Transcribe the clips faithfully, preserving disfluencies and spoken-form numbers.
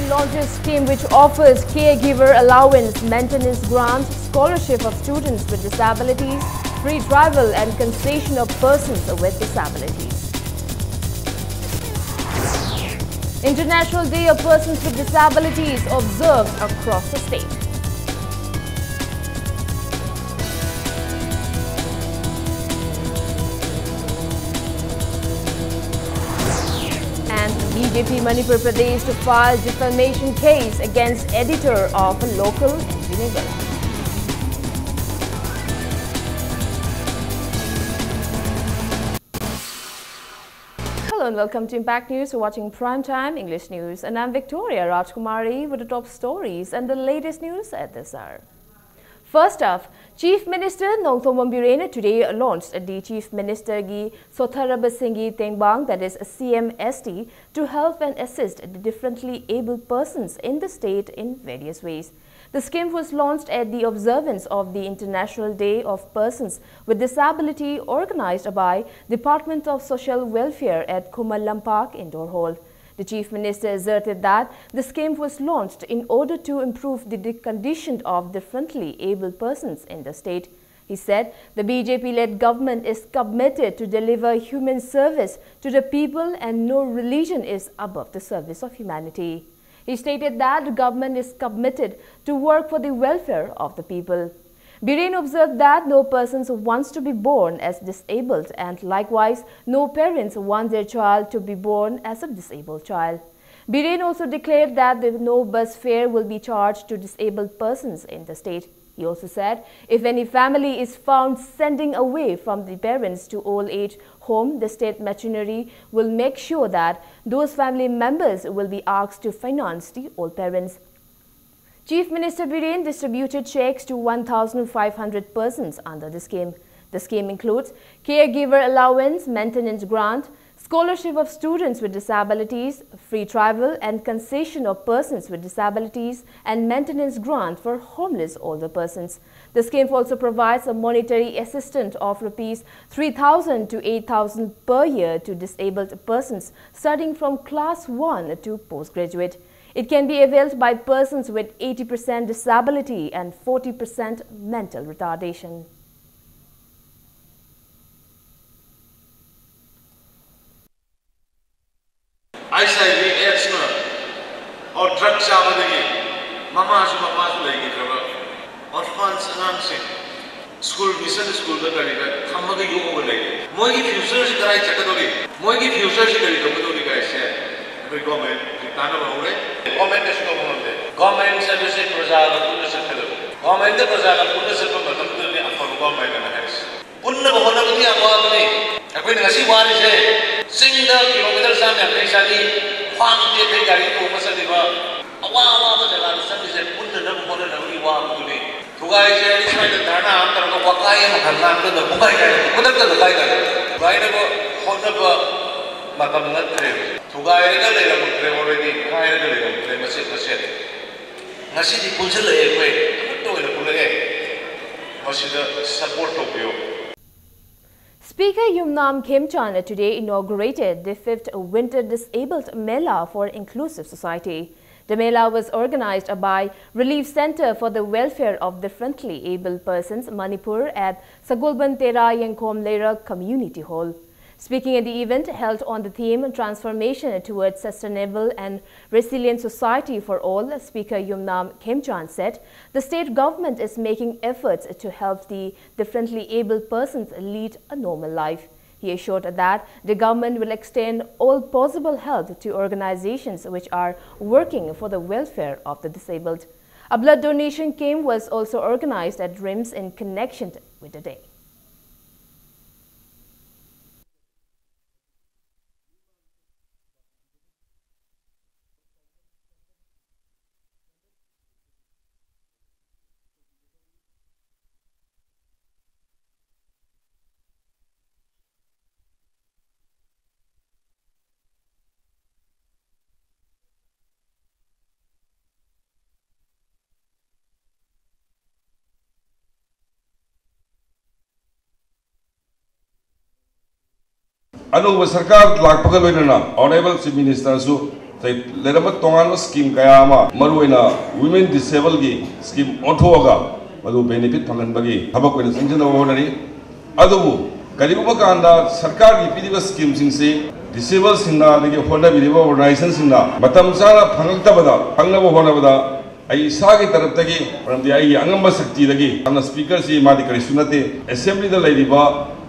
Launches scheme which offers caregiver allowance, maintenance grant, scholarship of students with disabilities, free travel and concession of persons with disabilities. International Day of Persons with Disabilities observed across the state. And B J P Manipur Pradesh to file defamation case against editor of a local N G newspaper. Hello and welcome to Impact News. You're watching Prime Time English News, and I'm Victoria Rajkumari with the top stories and the latest news at this hour. First off, Chief Minister Nongthombam Biren today launched the Chief Minister gi Sotharaba Singhi Tengbang, that is C M S T, to help and assist the differently abled persons in the state in various ways. The scheme was launched at the observance of the International Day of Persons with Disability, organized by Department of Social Welfare at Khumalompakh Indoor Hall. The Chief Minister asserted that the scheme was launched in order to improve the, the condition of differently abled persons in the state. He said the B J P-led government is committed to deliver human service to the people and no religion is above the service of humanity. He stated that the government is committed to work for the welfare of the people. Biren observed that no person wants to be born as disabled, and likewise, no parents want their child to be born as a disabled child. Biren also declared that the no bus fare will be charged to disabled persons in the state. He also said if any family is found sending away from the parents to old age home, the state machinery will make sure that those family members will be asked to finance the old parents. Chief Minister Biren distributed checks to one thousand five hundred persons under the scheme. The scheme includes caregiver allowance, maintenance grant, scholarship of students with disabilities, free travel and concession of persons with disabilities, and maintenance grant for homeless older persons. The scheme also provides a monetary assistance of rupees three thousand to eight thousand per year to disabled persons studying from class one to postgraduate. It can be availed by persons with eighty percent disability and forty percent mental retardation. H I V ꯑꯦꯗꯁꯅ ꯑꯣ drug ꯆꯥꯕꯗꯒꯤ ꯃꯃꯥꯁꯨ ꯃꯄꯥꯁꯨ ꯂꯩꯈꯤꯗ꯭ꯔꯕ ꯑꯣꯔꯐꯥꯟꯁ ꯑꯉꯥꯡꯁꯤꯡ school mission ꯁ꯭ꯀꯨꯜꯗ ꯀꯔꯤꯗ ꯊꯝꯃꯒ ꯌꯣꯛꯑꯒ ꯂꯩꯔꯦ꯫ ꯃꯣꯏꯒꯤ ꯐ꯭ꯌꯨꯆꯔꯁꯤ ꯀꯗꯥꯏ ꯆꯠꯀꯗꯧꯔꯤ? ꯃꯣꯏꯒꯤ ꯐ꯭ꯌꯨꯆꯔꯁꯤ ꯀꯔꯤ ꯇꯧꯒꯗꯧꯔꯤ ꯀꯥꯏꯁꯦ ꯑꯩꯈꯣꯏ ꯒꯣꯔꯃꯦꯟ ꯍꯧꯖꯤꯛ ꯇꯥꯟꯅꯕ ꯍꯧꯔꯦ꯫ ꯒꯣꯔꯃꯦꯟꯅꯁꯨ ꯇꯧꯕ ꯉꯝꯗꯦ꯫ ꯒꯣꯔꯃꯦꯟ ꯍꯥꯏꯕꯁꯤ ꯄ꯭ꯔꯖꯥꯒ ꯄꯨꯟꯅ ꯆꯠꯀꯗꯕꯅꯤ꯫ ꯒꯣꯔꯃꯦꯟꯗ ꯄ꯭ꯔꯖꯥꯒ ꯄꯨꯟꯅ ꯆꯠꯄ ꯃꯇꯝꯗꯨꯗꯅꯤ ꯑꯐꯕ ꯒꯣꯔꯃꯦꯟ ꯑꯅ ꯍꯥꯏꯔꯤꯁꯤ꯫ ꯄꯨꯟꯅꯕ ꯍꯣꯠꯅꯕꯗꯤ ꯌꯥꯝ ꯋꯥꯕꯅꯤ꯫ ꯑꯩꯈꯣꯏꯅ ꯉꯁꯤ ꯋꯥꯔꯤꯁꯦ ꯆꯤꯡꯗ ꯀꯤꯂꯣꯃꯤꯇꯔ ꯆꯥꯝ ꯌꯥꯡꯈꯩ ꯆꯅꯤ ꯈ꯭ꯋꯥꯡ ꯇꯦꯛꯈꯩ ꯒꯥꯔꯤ ꯇꯣꯡꯉ ꯆꯠꯂꯤꯕ ꯑꯋꯥ ꯑꯋꯥꯕ ꯖꯒꯥꯗ ꯆꯠꯂꯤꯁꯦ ꯄꯨꯟꯅꯅꯕ ꯍꯣꯠꯅꯅꯕꯒꯤ ꯋꯥꯕꯗꯨꯅꯤ꯫ ꯊꯨꯒꯥꯏꯁꯦ ꯍꯥꯏꯗꯤ ꯁ꯭ꯋꯥꯏꯗ ꯙꯔꯅꯥ ꯑꯃ ꯇꯧꯔꯒ ꯋꯥꯀꯥꯏ ꯑꯃꯈꯛ ꯉꯥꯛꯇꯗ ꯄꯨꯡꯈꯥꯏ ꯀꯥꯏꯗ ꯈꯨꯗꯛꯇꯗ ꯀꯥꯏꯗ ꯊꯨꯒꯥꯏꯅꯕ ꯍꯣꯠꯅꯕ ꯃꯇꯝ ꯅꯠꯇ꯭ꯔꯦ꯫ ꯊꯨꯒꯥꯏꯔꯒ ꯂꯩꯔꯝꯗ꯭ꯔꯦ already ꯀꯥꯏꯔꯒ ꯂꯩꯔꯝꯗ꯭ꯔꯦ ꯃꯆꯦꯠ ꯃꯆꯦꯠ꯫ ꯉꯁꯤꯗꯤ ꯄꯨꯟꯁꯤꯜꯂꯛꯑꯦ ꯑꯩꯈꯣꯏ ꯑꯃꯠꯇ ꯑꯣꯏꯅ ꯄꯨꯜꯂꯛꯑꯦ꯫ ꯃꯁꯤꯗ ꯁꯄꯣꯔꯠ ꯇꯧꯕꯤꯌꯨ꯫ Speaker Yumnam Khemchand today inaugurated the fifth Winter Disabled Mela for Inclusive Society. The Mela was organized by Relief Center for the Welfare of Differently Abled Persons, Manipur, at Sagolband Tera Yengkhom Leirak Community Hall. Speaking at the event held on the theme Transformation Towards Sustainable and Resilient Society for All, Speaker Yumnam Khemchand said the state government is making efforts to help the differently abled persons lead a normal life. He assured that the government will extend all possible help to organizations which are working for the welfare of the disabled. A blood donation camp was also organized at RIMS in connection with the day. ꯑꯅꯧꯕ ꯁꯔꯀꯥꯔ ꯂꯥꯛꯄꯒ ꯂꯣꯏꯅꯅ honourable chief ꯃꯤꯅꯤꯁꯇꯔꯁꯨ ꯂꯩꯔꯝꯕ ꯇꯣꯉꯥꯟꯕ scheme ꯀꯌꯥ ꯑꯃ, ꯃꯔꯨꯑꯣꯏꯅ women ꯗꯤꯁꯦꯕꯜꯒꯤ scheme ꯑꯣꯟꯊꯣꯛꯑꯒ ꯃꯗꯨ ꯕꯦꯅꯤꯐꯤꯠ ꯐꯪꯍꯟꯕꯒꯤ ꯊꯕꯛ ꯑꯣꯏꯅ ꯆꯪꯁꯤꯟꯅꯕ ꯍꯣꯠꯅꯔꯤ꯫ ꯑꯗꯨꯕꯨ ꯀꯔꯤꯒꯨꯝꯕ ꯀꯥꯟꯗ ꯁꯔꯀꯥꯔꯒꯤ ꯄꯤꯔꯤꯕ ꯁ꯭ꯀꯤꯝꯁꯤꯡꯁꯤ ꯗꯤꯁꯦꯕꯜꯁꯤꯡꯅ ꯑꯗꯒꯤ ꯍꯣꯠꯅꯕꯤꯔꯤꯕ ꯑꯣꯔꯒꯅꯥꯏꯖꯦꯁꯟꯁꯤꯡꯅ ꯃꯇꯝ ꯆꯥꯅ ꯐꯪꯂꯛꯇꯕꯗ, ꯐꯪꯅꯕ ꯍꯣꯠꯅꯕꯗ ꯑꯩ ꯏꯁꯥꯒꯤ ꯇꯔꯞꯇꯒꯤ, ꯃꯔꯝꯗꯤ ꯑꯩꯒꯤ ꯑꯉꯝꯕ ꯁꯛꯇꯤꯗꯒꯤ, ꯌꯥꯝꯅ ꯁ꯭ꯄꯤꯀꯔꯁꯤ ꯃꯥꯗꯤ ꯀꯔꯤꯁꯨ ꯅꯠꯇꯦ, ꯑꯦꯁꯦꯝꯕ꯭ꯂꯤꯗ ꯂꯩꯔꯤꯕ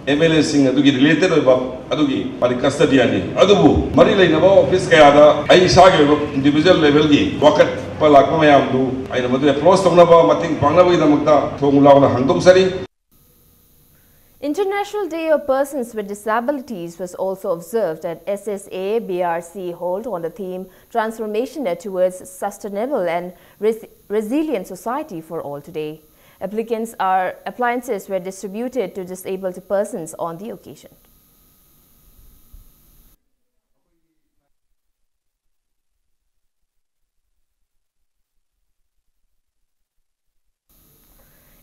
ꯑꯦꯝ ꯑꯦꯜ ꯑꯦꯁꯤꯡ ꯑꯗꯨꯒꯤ ꯔꯤꯂꯦꯇꯦꯗ ꯑꯣꯏꯕ ꯑꯗꯨꯒꯤ ꯃꯥꯗꯤ ꯀꯁꯇꯗꯤꯌꯥꯟꯅꯤ꯫ ꯑꯗꯨꯕꯨ ꯃꯔꯤ ꯂꯩꯅꯕ ꯑꯣꯐꯤꯁ ꯀꯌꯥꯗ ꯑꯩ ꯏꯁꯥꯒꯤ ꯑꯣꯏꯕ ꯏꯟꯗꯤꯕꯤꯖꯨꯋꯦꯜ ꯂꯦꯚꯦꯜꯒꯤ ꯋꯥꯀꯠꯄ ꯂꯥꯛꯄ ꯃꯌꯥꯝꯗꯨ ꯑꯩꯅ ꯃꯗꯨ ꯑꯦꯄ꯭ꯔꯣꯁ ꯇꯧꯅꯕ, ꯃꯇꯦꯡ ꯄꯥꯡꯅꯕꯒꯤꯗꯃꯛꯇ ꯊꯣꯡ ꯂꯥꯎꯅ ꯍꯥꯡꯗꯣꯛꯆꯔꯤ꯫ International Day of Persons with Disabilities was also observed at S S A B R C Hall on the theme Transformation Towards Sustainable and Res- Resilient Society for All today. Applicants are, appliances were distributed to disabled persons on the occasion.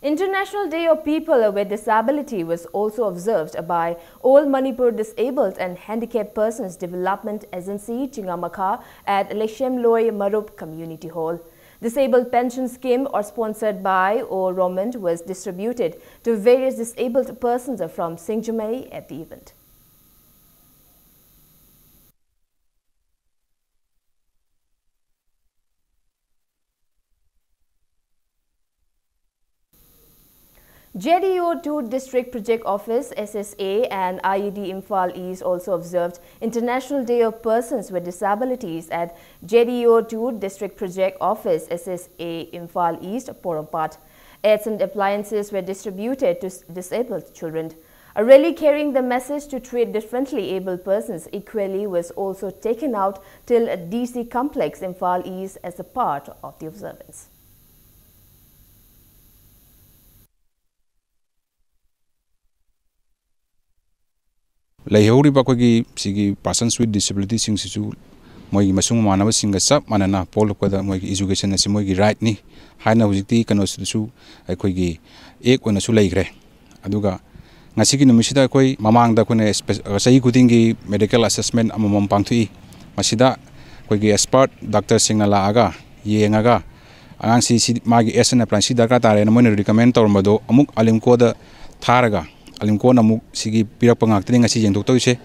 International Day of People with Disability was also observed by All Manipur Disabled and Handicapped Persons Development Agency, Chingamakha, at Leishemloi Marup Community Hall. Disabled Pension Scheme are sponsored by O Romand was distributed to various disabled persons from Singjamei at the event. J D O two District Project Office, S S A, and I E D Imphal East also observed International Day of Persons with Disabilities at J D O two District Project Office, S S A, Imphal East, Porompat. Aids and appliances were distributed to s- disabled children. A rally carrying the message to treat differently abled persons equally was also taken out till D C Complex, Imphal East, as a part of the observance. ꯂꯩꯍꯧꯔꯤꯕ ꯑꯩꯈꯣꯏꯒꯤ ꯁꯤꯒꯤ persons with disabilityꯁꯤꯡꯁꯤꯁꯨ ꯃꯣꯏꯒꯤ ꯃꯁꯨꯡ ꯃꯃꯥꯟꯅꯕꯁꯤꯡꯒ ꯆꯞ ꯃꯥꯟꯅꯅ ꯄꯣꯛꯂꯛꯄꯗ ꯃꯣꯏꯒꯤ education ꯑꯁꯤ ꯃꯣꯏꯒꯤ rightꯅꯤ ꯍꯥꯏꯅ ꯍꯧꯖꯤꯛꯇꯤ ꯀꯩꯅꯣꯁꯤꯗꯁꯨ ꯑꯩꯈꯣꯏꯒꯤ act ꯑꯣꯏꯅꯁꯨ ꯂꯩꯈ꯭ꯔꯦ꯫ ꯑꯗꯨꯒ ꯉꯁꯤꯒꯤ ꯅꯨꯃꯤꯠꯁꯤꯗ ꯑꯩꯈꯣꯏ ꯃꯃꯥꯡꯗ ꯑꯩꯈꯣꯏꯅ espe- ꯆꯍꯤ ꯈꯨꯗꯤꯡꯒꯤ medical assessment ꯑꯃꯃꯝ ꯄꯥꯡꯊꯣꯛꯏ꯫ ꯃꯁꯤꯗ ꯑꯩꯈꯣꯏꯒꯤ ꯑꯦꯛꯁꯄꯔꯠ ꯗꯥꯛꯇꯔꯁꯤꯡꯅ ꯂꯥꯛꯑꯒ, ꯌꯦꯡꯉꯒ, ꯑꯉꯥꯡꯁꯤ ꯁꯤ ꯃꯥꯒꯤ ꯑꯦꯁ ꯑꯦꯟ ꯑꯦ ꯄ꯭ꯂꯥꯟ ꯁꯤ ꯗꯔꯀꯥꯔ ꯇꯥꯔꯦꯅ ꯃꯣꯏꯅ ꯔꯤꯀꯃꯦꯟ ꯇꯧꯔꯝꯕꯗꯣ ꯑꯃꯨꯛ ꯑꯂꯤꯝꯀꯣꯗ ꯊꯥꯔꯒ, ꯑꯂꯤꯝꯀꯣꯅ ꯑꯃꯨꯛ ꯁꯤꯒꯤ ꯄꯤꯔꯛꯄ ꯉꯥꯛꯇꯅꯤ ꯉꯁꯤ ꯌꯦꯡꯊꯣꯛꯇꯧꯔꯤꯁꯦ꯫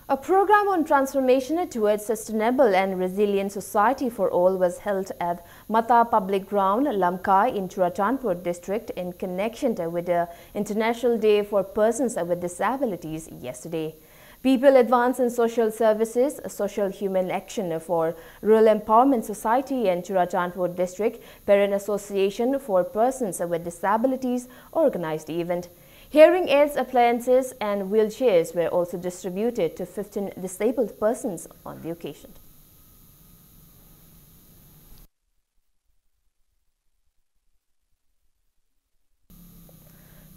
A program on transformation towards sustainable and resilient society for all was held at Mata Public Ground, Lamka in Churachandpur district in connection with the International Day for Persons with Disabilities yesterday. People Advance in Social Services, Social Human Action for Rural Empowerment Society and Churachandpur District Parent Association for Persons with Disabilities organized the event. Hearing aids, appliances and wheelchairs were also distributed to fifteen disabled persons on the occasion.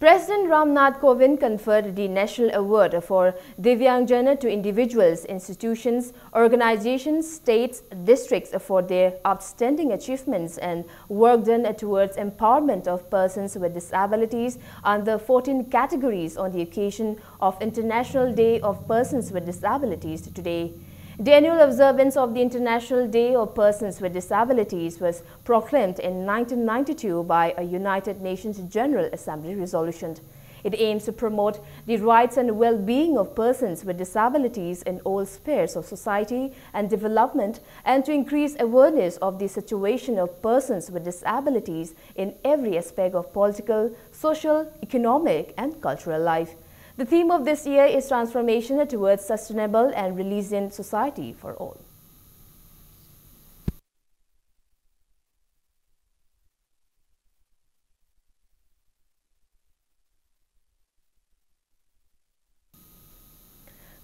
President Ram Nath Kovind conferred the National Award for Divyangjan to individuals, institutions, organizations, states, districts for their outstanding achievements and work done towards empowerment of persons with disabilities under fourteen categories on the occasion of International Day of Persons with Disabilities today. The annual observance of the International Day of Persons with Disabilities was proclaimed in nineteen ninety-two by a United Nations General Assembly resolution. It aims to promote the rights and well-being of persons with disabilities in all spheres of society and development, and to increase awareness of the situation of persons with disabilities in every aspect of political, social, economic, and cultural life. The theme of this year is Transformation Towards Sustainable and Resilient Society for All.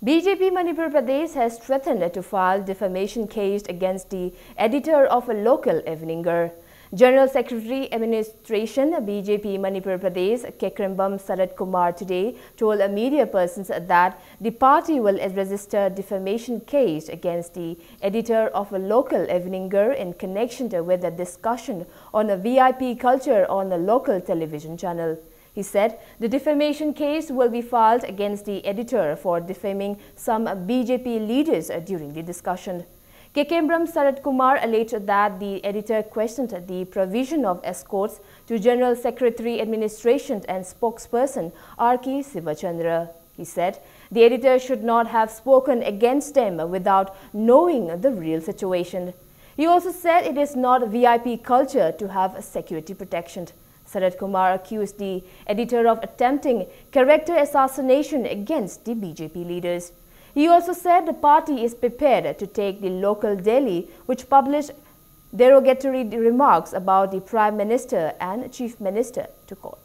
B J P Manipur Pradesh has threatened to file defamation case against the editor of a local evening Gaur. General Secretary Administration, B J P Manipur Pradesh, Kekrembam Sarat Kumar, today told a media persons that the party will register defamation case against the editor of a local evening Gaur in connection with a discussion on a V I P culture on a local television channel. He said the defamation case will be filed against the editor for defaming some B J P leaders during the discussion. Kekembram Sarat Kumar alleged that the editor questioned the provision of escorts to General Secretary, Administration and spokesperson R K Sivachandra. He said the editor should not have spoken against them without knowing the real situation. He also said it is not V I P culture to have security protection. Sarat Kumar accused the editor of attempting character assassination against the B J P leaders. He also said the party is prepared to take the local daily, which published derogatory remarks about the Prime Minister and Chief Minister, to court.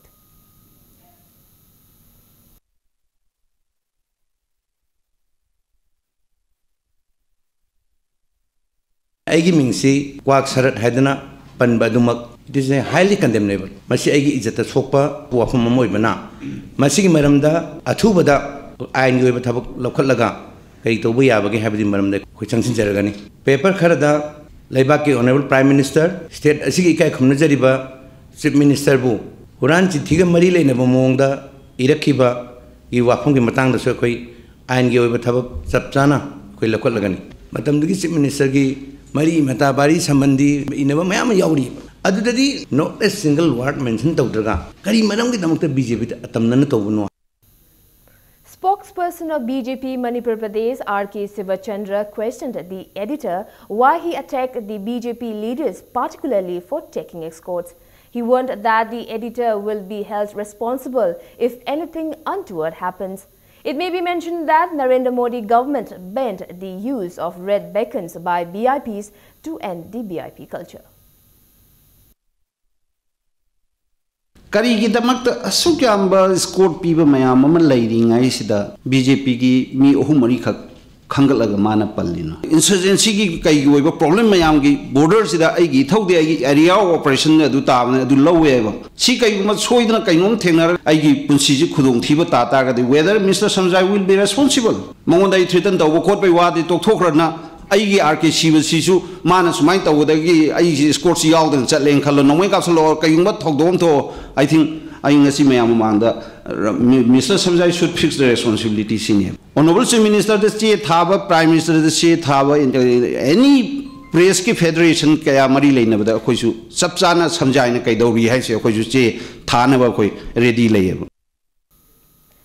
ꯑꯩꯒꯤ ꯃꯤꯡꯁꯤ ꯀ꯭ꯋꯥꯛ ꯁꯔꯠ ꯍꯥꯏꯗꯅ ꯄꯟꯕ ꯑꯗꯨꯃꯛ, it is highly condemnable. ꯃꯁꯤ ꯑꯩꯒꯤ ꯏꯖꯠꯇ ꯁꯣꯛꯄ ꯋꯥꯐꯝ ꯑꯃ ꯑꯣꯏꯕꯅ, ꯃꯁꯤꯒꯤ ꯃꯔꯝꯗ ꯑꯊꯨꯕꯗ ꯑꯥꯏꯟꯒꯤ ꯑꯣꯏꯕ ꯊꯕꯛ ꯂꯧꯈꯠꯂꯒ ꯀꯔꯤ ꯇꯧꯕ ꯌꯥꯕꯒꯦ ꯍꯥꯏꯕꯒꯤ ꯃꯔꯝꯗ ꯑꯩꯈꯣꯏ ꯆꯪꯁꯤꯟꯖꯔꯒꯅꯤ꯫ ꯄꯦꯄꯔ ꯈꯔꯗ ꯂꯩꯕꯥꯛꯀꯤ ꯑꯣꯅꯔꯦꯕꯜ ꯄ꯭ꯔꯥꯏꯝ ꯃꯤꯅꯤꯁꯇꯔ, ꯁ꯭ꯇꯦꯠ ꯑꯁꯤꯒꯤ ꯏꯀꯥꯏ ꯈꯨꯝꯅꯖꯔꯤꯕ ꯆꯤꯐ ꯃꯤꯅꯤꯁꯇꯔꯕꯨ ꯍꯨꯔꯥꯟ ꯆꯤꯟꯊꯤꯒ ꯃꯔꯤ ꯂꯩꯅꯕ ꯃꯑꯣꯡꯗ ꯏꯔꯛꯈꯤꯕꯒꯤ ꯋꯥꯐꯝꯒꯤ ꯃꯇꯥꯡꯗꯁꯨ ꯑꯩꯈꯣꯏ ꯑꯥꯏꯟꯒꯤ ꯑꯣꯏꯕ ꯊꯕꯛ ꯆꯞ ꯆꯥꯅ ꯑꯩꯈꯣꯏ ꯂꯧꯈꯠꯂꯒꯅꯤ꯫ ꯃꯇꯝꯗꯨꯒꯤ ꯆꯤꯐ ꯃꯤꯅꯤꯁꯇꯔꯒꯤ ꯃꯔꯤ ꯃꯇꯥ ꯕꯥꯔꯤ ꯁꯝꯕꯟꯗꯤ ꯏꯅꯕ ꯃꯌꯥꯝ ꯑꯃ ꯌꯥꯎꯔꯤꯕ, ꯑꯗꯨꯗꯗꯤ not a single word mention ꯇꯧꯗ꯭ꯔꯒ ꯀꯔꯤ ꯃꯔꯝꯒꯤꯗꯃꯛꯇ ꯕꯤ ꯖꯦ ꯄꯤꯗ ꯑꯇꯝꯅꯅ ꯇꯧꯕꯅꯣ? Spokesperson of B J P Manipur Pradesh R K Sivachandra questioned the editor why he attacked the B J P leaders, particularly for taking escorts. He warned that the editor will be held responsible if anything untoward happens. It may be mentioned that Narendra Modi government banned the use of red beacons by V I Ps to end the V I P culture. ꯀꯔꯤꯒꯤꯗꯃꯛꯇ ꯑꯁꯨꯛ ꯌꯥꯝꯕ escort ꯄꯤꯕ ꯃꯌꯥꯝ ꯑꯃ ꯂꯩꯔꯤꯉꯩꯁꯤꯗ B J ꯄꯤꯒꯤ ꯃꯤ ꯑꯍꯨꯝ ꯃꯔꯤꯈꯛ ꯈꯟꯒꯠꯂꯒ ꯃꯥꯅ ꯄꯜꯂꯤꯅꯣ? ꯏꯟꯁꯔꯖꯦꯟꯁꯤꯒꯤ ꯀꯩꯒꯤ ꯑꯣꯏꯕ ꯄ꯭ꯔꯣꯕ꯭ꯂꯦꯝ ꯃꯌꯥꯝꯒꯤ ꯕꯣꯔꯗꯔꯁꯤꯗ ꯑꯩꯒꯤ ꯏꯊꯧꯗꯤ ꯑꯩꯒꯤ ꯑꯦꯔꯤꯌꯥ ꯑꯣꯐ ꯑꯣꯄꯔꯦꯁꯟ ꯑꯗꯨ ꯇꯥꯕꯅꯤ, ꯑꯗꯨ ꯂꯧꯋꯦ ꯍꯥꯏꯕ꯫ ꯁꯤ ꯀꯩꯒꯨꯝꯕ ꯁꯣꯏꯗꯅ ꯀꯩꯅꯣꯝ ꯊꯦꯡꯅꯔꯒ ꯑꯩꯒꯤ ꯄꯨꯟꯁꯤꯁꯤ ꯈꯨꯗꯣꯡꯊꯤꯕ ꯇꯥ ꯇꯥꯔꯒꯗꯤ, whether Mister Sanjay will be responsible, ꯃꯉꯣꯟꯗ ꯑꯩ ꯊ꯭ꯔꯦꯇꯟ ꯇꯧꯕ ꯈꯣꯠꯄꯒꯤ ꯋꯥꯗꯤ ꯇꯣꯛꯊꯣꯛꯈ꯭ꯔꯅ, ꯑꯩꯒꯤ ꯑꯥꯔ ꯀꯦ ꯁꯤꯕꯁꯤꯁꯨ ꯃꯥꯅ ꯁꯨꯃꯥꯏꯅ ꯇꯧꯕꯗꯒꯤ ꯑꯩꯁꯤ ꯏꯁꯀꯣꯔꯠꯁꯤ ꯌꯥꯎꯗꯅ ꯆꯠꯂꯦꯅ ꯈꯜꯂꯣ, ꯅꯣꯡꯃꯩ ꯀꯥꯞꯁꯤꯜꯂꯛꯑꯣ, ꯀꯩꯒꯨꯝꯕ ꯊꯧꯗꯣꯛ ꯑꯃ ꯊꯣꯛꯑꯣ, I think ꯑꯩ ꯉꯁꯤ ꯃꯌꯥꯝ ꯃꯃꯥꯡꯗ ꯔ-, ꯃꯤ-, Mister Samjai should fix the responsibility ꯁꯤꯅꯦꯕ꯫ Honourable Chief Minister ꯗ ꯆꯦ ꯊꯥꯕ, Prime Minister ꯗ ꯆꯦ ꯊꯥꯕ, ꯑꯦꯅꯤ ꯄ꯭ꯔꯦꯁꯀꯤ ꯐꯦꯗꯔꯦꯁꯟ ꯀꯌꯥ ꯃꯔꯤ ꯂꯩꯅꯕꯗ ꯑꯩꯈꯣꯏꯁꯨ ꯆꯞ ꯆꯥꯅ ꯁꯝꯖꯥꯏꯅ ꯀꯩꯗꯧꯔꯤ ꯍꯥꯏꯁꯦ ꯑꯩꯈꯣꯏꯁꯨ ꯆꯦ ꯊꯥꯅꯕ ꯑꯩꯈꯣꯏ ꯔꯦꯗꯤ ꯂꯩꯌꯦꯕ꯫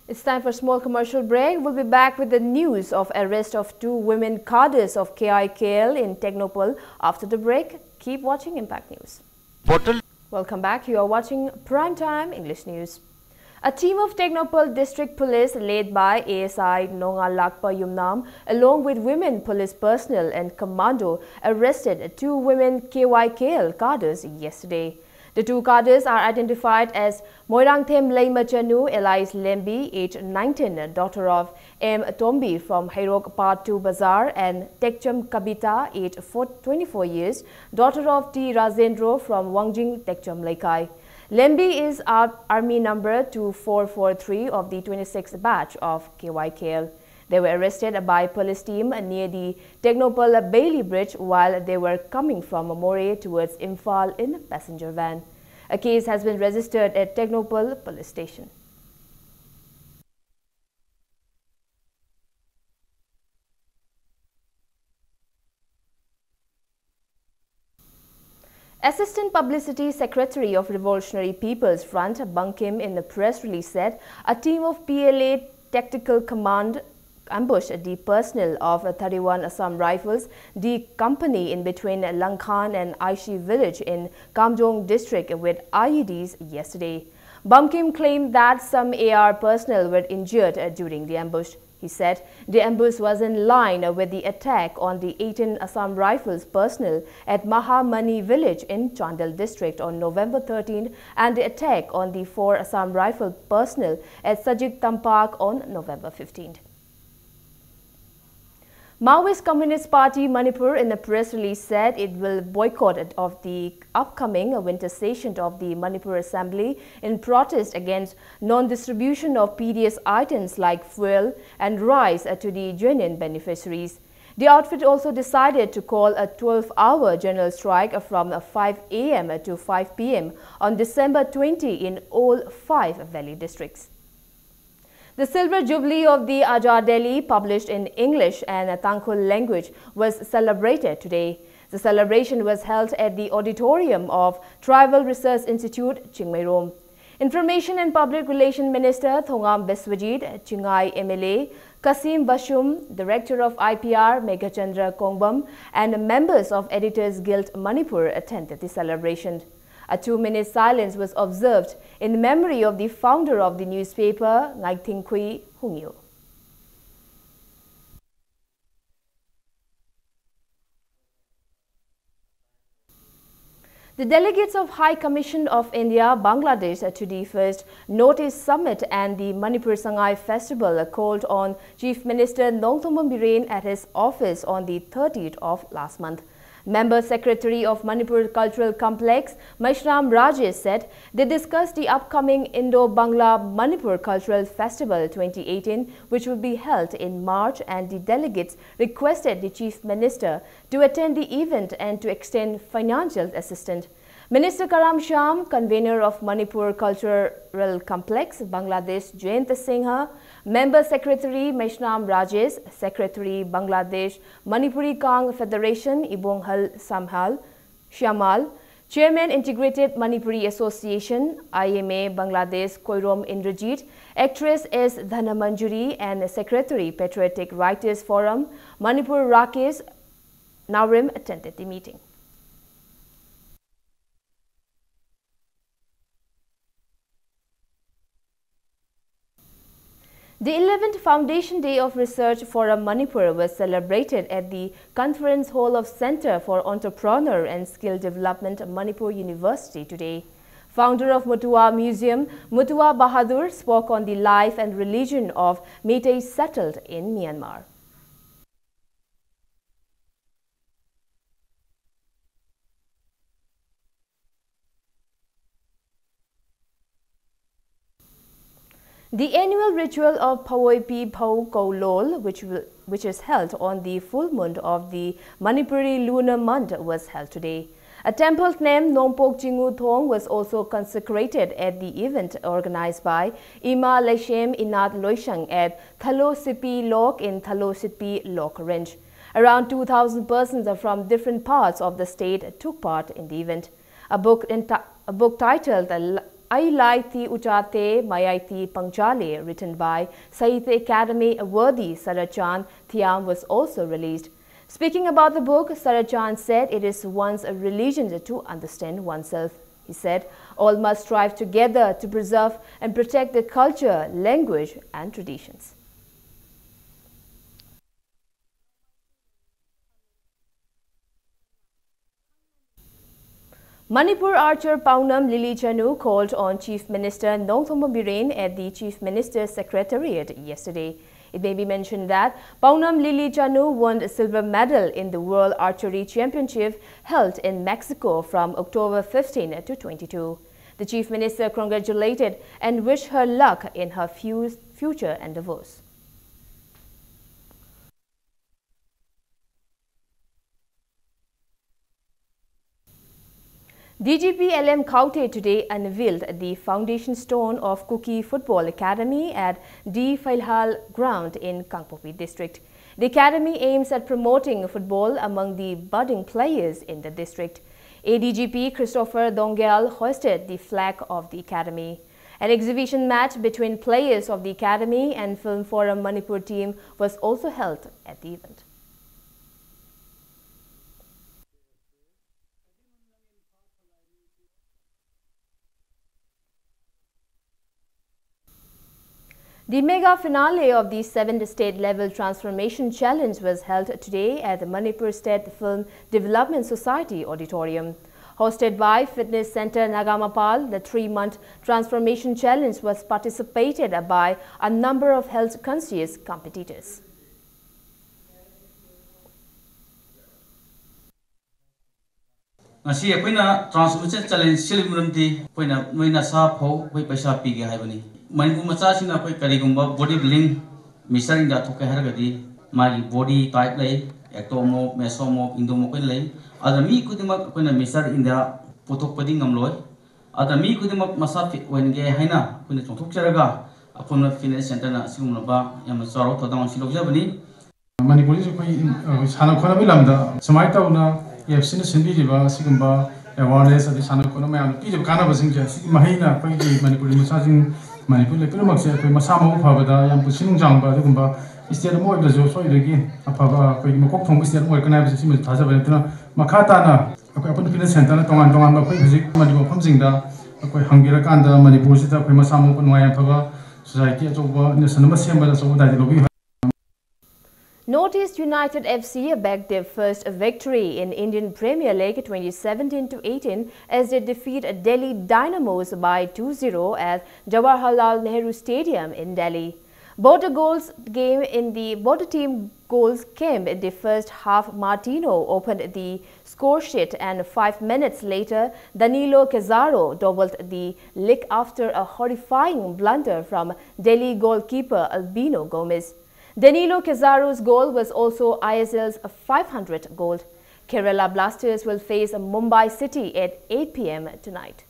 It's time for a small commercial break. We'll be back with the news of arrest of two women cadres of K I K L in Technopole after the break. Keep watching Impact News. Bottle Welcome back. You are watching Primetime English News. A team of Technopole District Police, led by A S I Nongalakpa Yumnam, along with women police personnel and commando, arrested two women K Y K L cadres yesterday. The two cadres are identified as Moirangthem Leimachanu, alias Lembi, age nineteen, daughter of M Tombi from Heirok Part two Bazar, and Tekcham Kabita, age four, twenty-four years, daughter of T Rajendro from Wangjing Tekcham Leikai. Lembi is Ar- Army number two four four three of the twenty-sixth batch of K Y K L. They were arrested by police team near the Technopole Bailey Bridge while they were coming from Moreh towards Imphal in a passenger van. A case has been registered at Technopole Police Station. Assistant Publicity Secretary of Revolutionary People's Front, Bankim, in a press release said a team of P L A Tactical Command ambushed the personnel of thirty-one Assam Rifles, the company in between Langkhan and Aishi village in Kamjong district, with I E Ds yesterday. Bankim claimed that some A R personnel were injured during the ambush. He said the ambush was in line with the attack on the eighteen Assam Rifles personnel at Mahamani village in Chandel district on November thirteenth and the attack on the four Assam Rifle personnel at Sajik Tampak on November fifteenth. Maoist Communist Party Manipur, in a press release, said it will boycott of the upcoming winter session of the Manipur Assembly in protest against non-distribution of P D S items like fuel and rice to the genuine beneficiaries. The outfit also decided to call a twelve-hour general strike from five a m to five p m on December twenty in all five Valley districts. The Silver Jubilee of the Azad Delhi, published in English and Tangkhul language, was celebrated today. The celebration was held at the auditorium of Tribal Research Institute, Chingmeirom. Information and Public Relation Minister Thongam Biswajit, Chingai M L A, Kasim Bashum, Director of I P R, Meghachandra Kongbam, and members of Editors Guild Manipur attended the celebration. A two-minute silence was observed in memory of the founder of the newspaper, Ngaithingkhui Hungyo. The delegates of High Commission of India, Bangladesh, to the first North East Summit and the Manipur Sangai Festival called on Chief Minister Nongthombam Biren at his office on the thirtieth of last month. Member Secretary of Manipur Cultural Complex, Maishram Rajesh, said they discussed the upcoming Indo-Bangla Manipur Cultural Festival twenty eighteen, which will be held in March, and the delegates requested the Chief Minister to attend the event and to extend financial assistance. Minister Karam Shyam, convener of Manipur Cultural Complex, Bangladesh, Jayant Singha, Member Secretary Maishram Rajesh, Secretary Bangladesh Manipuri Kang Federation, Ibonghal Samhal, Shyamal, Chairman Integrated Manipuri Association, I M A Bangladesh, Koirom Indrajit, actress S Dhanamanjuri, and Secretary Patriotic Writers Forum, Manipur, Rakesh Naorim attended the meeting. The eleventh Foundation Day of Research Forum Manipur was celebrated at the Conference Hall of Center for Entrepreneur and Skill Development, Manipur University, today. Founder of Mutua Museum, Mutua Bahadur, spoke on the life and religion of Meitei settled in Myanmar. The annual ritual of Phawoi Pi Phau Kou Lol, which will, which is held on the full moon of the Manipuri lunar month, was held today. A temple named Nongpok Chingu Thong was also consecrated at the event organized by Ima Leshem Inat Loishang at Thalo Sipi Lok in Thalo Sipi Lok Range. Around two thousand persons from different parts of the state took part in the event. A book, enti- a book titled Ai Lai Ti Ucha Te Mayai Ti Pangcha Le, written by Sahitya Academy awardee Sarathchandra Thiam, was also released. Speaking about the book, Sarathchandra said it is one's religion to understand oneself. He said, "All must strive together to preserve and protect the culture, language, and traditions." Manipur archer Paonam Lily Chanu called on Chief Minister Nongthombam Biren at the Chief Minister's Secretariat yesterday. It may be mentioned that Paonam Lily Chanu won a silver medal in the World Archery Championship held in Mexico from October fifteen to twenty-two. The Chief Minister congratulated and wished her luck in her fu- future endeavors. D G P L M Khaute today unveiled the foundation stone of Kuki Football Academy at D Phailhal ground in Kangpokpi district. The academy aims at promoting football among the budding players in the district. A D G P Christopher Dongel hoisted the flag of the academy. An exhibition match between players of the academy and Film Forum Manipur team was also held at the event. The mega finale of the seventh state level transformation challenge was held today at the Manipur State Film Development Society Auditorium. Hosted by Fitness Center Nagamapal, the three month transformation challenge was participated by a number of health conscious competitors. ꯉꯁꯤ ꯑꯩꯈꯣꯏꯅ transformation challenge ꯁꯤꯜꯂꯤꯕ ꯃꯔꯝꯗꯤ ꯑꯩꯈꯣꯏꯅ ꯅꯣꯏ ꯅꯁꯥ ꯐꯧ, ꯑꯩꯈꯣꯏ ꯄꯩꯁꯥ ꯄꯤꯒꯦ ꯍꯥꯏꯕꯅꯤ꯫ ꯃꯅꯤꯄꯨꯔ ꯃꯆꯥꯁꯤꯡꯅ ꯑꯩꯈꯣꯏ ꯀꯔꯤꯒꯨꯝꯕ ꯕꯣꯗꯤ ꯕꯤꯜꯗꯤꯡ ꯃꯤꯁꯇꯔ ꯏꯟꯗꯤꯌꯥ ꯊꯣꯛꯀꯦ ꯍꯥꯏꯔꯒꯗꯤ ꯃꯥꯒꯤ body type ꯂꯩ, ectomorph, mesomorph, endomorph ꯑꯣꯏꯅ ꯂꯩ꯫ ꯑꯗ ꯃꯤ ꯈꯨꯗꯤꯡꯃꯛ ꯑꯩꯈꯣꯏꯅ Mister India ꯄꯨꯊꯣꯛꯄꯗꯤ ꯉꯝꯂꯣꯏ꯫ ꯑꯗ ꯃꯤ ꯈꯨꯗꯤꯡꯃꯛ ꯃꯁꯥ fit ꯑꯣꯏꯍꯟꯒꯦ ꯍꯥꯏꯅ ꯑꯩꯈꯣꯏꯅ ꯆꯣꯡꯊꯣꯛꯆꯔꯒ ꯑꯄꯨꯟꯕ fitness centreꯅ ꯑꯁꯤꯒꯨꯝꯂꯕ ꯌꯥꯝꯅ ꯆꯥꯎꯔꯕ ꯊꯧꯗꯥꯡ ꯑꯁꯤ ꯂꯧꯖꯕꯅꯤ꯫ ꯃꯅꯤꯄꯨꯔꯁꯤ ꯑꯩꯈꯣꯏ, ꯑ, ꯁꯥꯟꯅ ꯈꯣꯠꯅꯕꯒꯤ ꯂꯝꯗ ꯁꯨꯃꯥꯏꯅ ꯇꯧꯅ ꯑꯦꯞꯁꯤꯅ ꯁꯤꯟꯕꯤꯔꯤꯕ ꯑꯁꯤꯒꯨꯝꯕ awareness ꯑꯗꯩ ꯁꯥꯟꯅ ꯈꯣꯠꯅꯕ ꯃꯌꯥꯝꯅ ꯄꯤꯔꯤꯕ ꯀꯥꯟꯅꯕꯁꯤꯡꯁꯦ, ꯑꯁꯤꯒꯤ ꯃꯍꯩꯅ ꯑꯩꯈꯣꯏꯒꯤ ꯃꯅꯤꯄꯨꯔꯤ ꯃꯆꯥꯁꯤꯡ, ꯃꯅꯤꯄꯨꯔ ꯂꯩ ꯄꯨꯝꯅꯃꯛꯁꯦ ꯑꯩꯈꯣꯏ ꯃꯁꯥ ꯃꯎ ꯐꯕꯗ ꯌꯥꯝ ꯄꯨꯟꯁꯤ ꯅꯨꯡꯁꯥꯡꯕ ꯑꯗꯨꯒꯨꯝꯕ state ꯑꯃ ꯑꯣꯏꯕꯗꯁꯨ ꯁꯣꯏꯗꯒꯤ ꯑꯐꯕ ꯑꯩꯈꯣꯏꯒꯤ ꯃꯀꯣꯛ ꯊꯣꯡꯕ state ꯑꯃ ꯑꯣꯏꯔꯛꯀꯅꯤ ꯍꯥꯏꯕꯁꯦ ꯁꯤꯃꯁꯨ ꯊꯥꯖꯕ ꯂꯩ꯫ ꯑꯗꯨꯅ ꯃꯈꯥ ꯇꯥꯅ ꯑꯩꯈꯣꯏ ꯑꯄꯨꯟ fitness centreꯅ ꯇꯣꯉꯥꯟ ꯇꯣꯉꯥꯟꯕ ꯑꯩꯈꯣꯏ ꯍꯧꯖꯤꯛ ꯃꯅꯤꯄꯨꯔ ꯃꯐꯝꯁꯤꯡꯗ ꯑꯩꯈꯣꯏ ꯍꯪꯕꯤꯔꯀꯥꯟꯗ ꯃꯅꯤꯄꯨꯔꯁꯤꯗ ꯑꯩꯈꯣꯏ ꯃꯁꯥ ꯃꯎ ꯅꯨꯡꯉꯥꯏ ꯌꯥꯏꯐꯕ society ꯑꯆꯧꯕ nation ꯑꯃ ꯁꯦꯝꯕꯗ ꯑꯆꯧꯕ ꯗꯥꯏꯇ ꯂꯧꯕꯤꯌꯨ ꯍꯥꯏ꯫ Northeast United F C bagged their first victory in Indian Premier League twenty seventeen to eighteen as they defeat Delhi Dynamos by two zero at Jawaharlal Nehru Stadium in Delhi. Both the goals game in the both the team goals came in the first half. Martino opened the score sheet, and five minutes later, Danilo Cesaro doubled the lead after a horrifying blunder from Delhi goalkeeper Albino Gomez. Danilo Cesaro's goal was also I S L's five hundred goal. Kerala Blasters will face Mumbai City at eight p m tonight.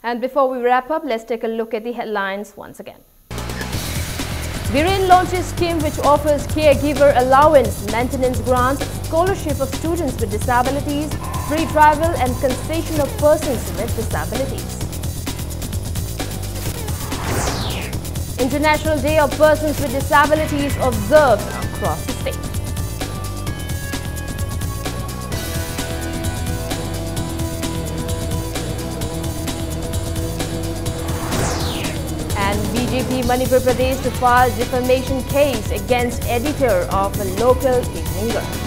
And before we wrap up, let's take a look at the headlines once again. Biren launches scheme which offers caregiver allowance, maintenance grants, scholarship of students with disabilities, free travel and concession of persons with disabilities. International Day of Persons with Disabilities observed across the state. And B J P Manipur Pradesh to file defamation case against editor of a local evening girl.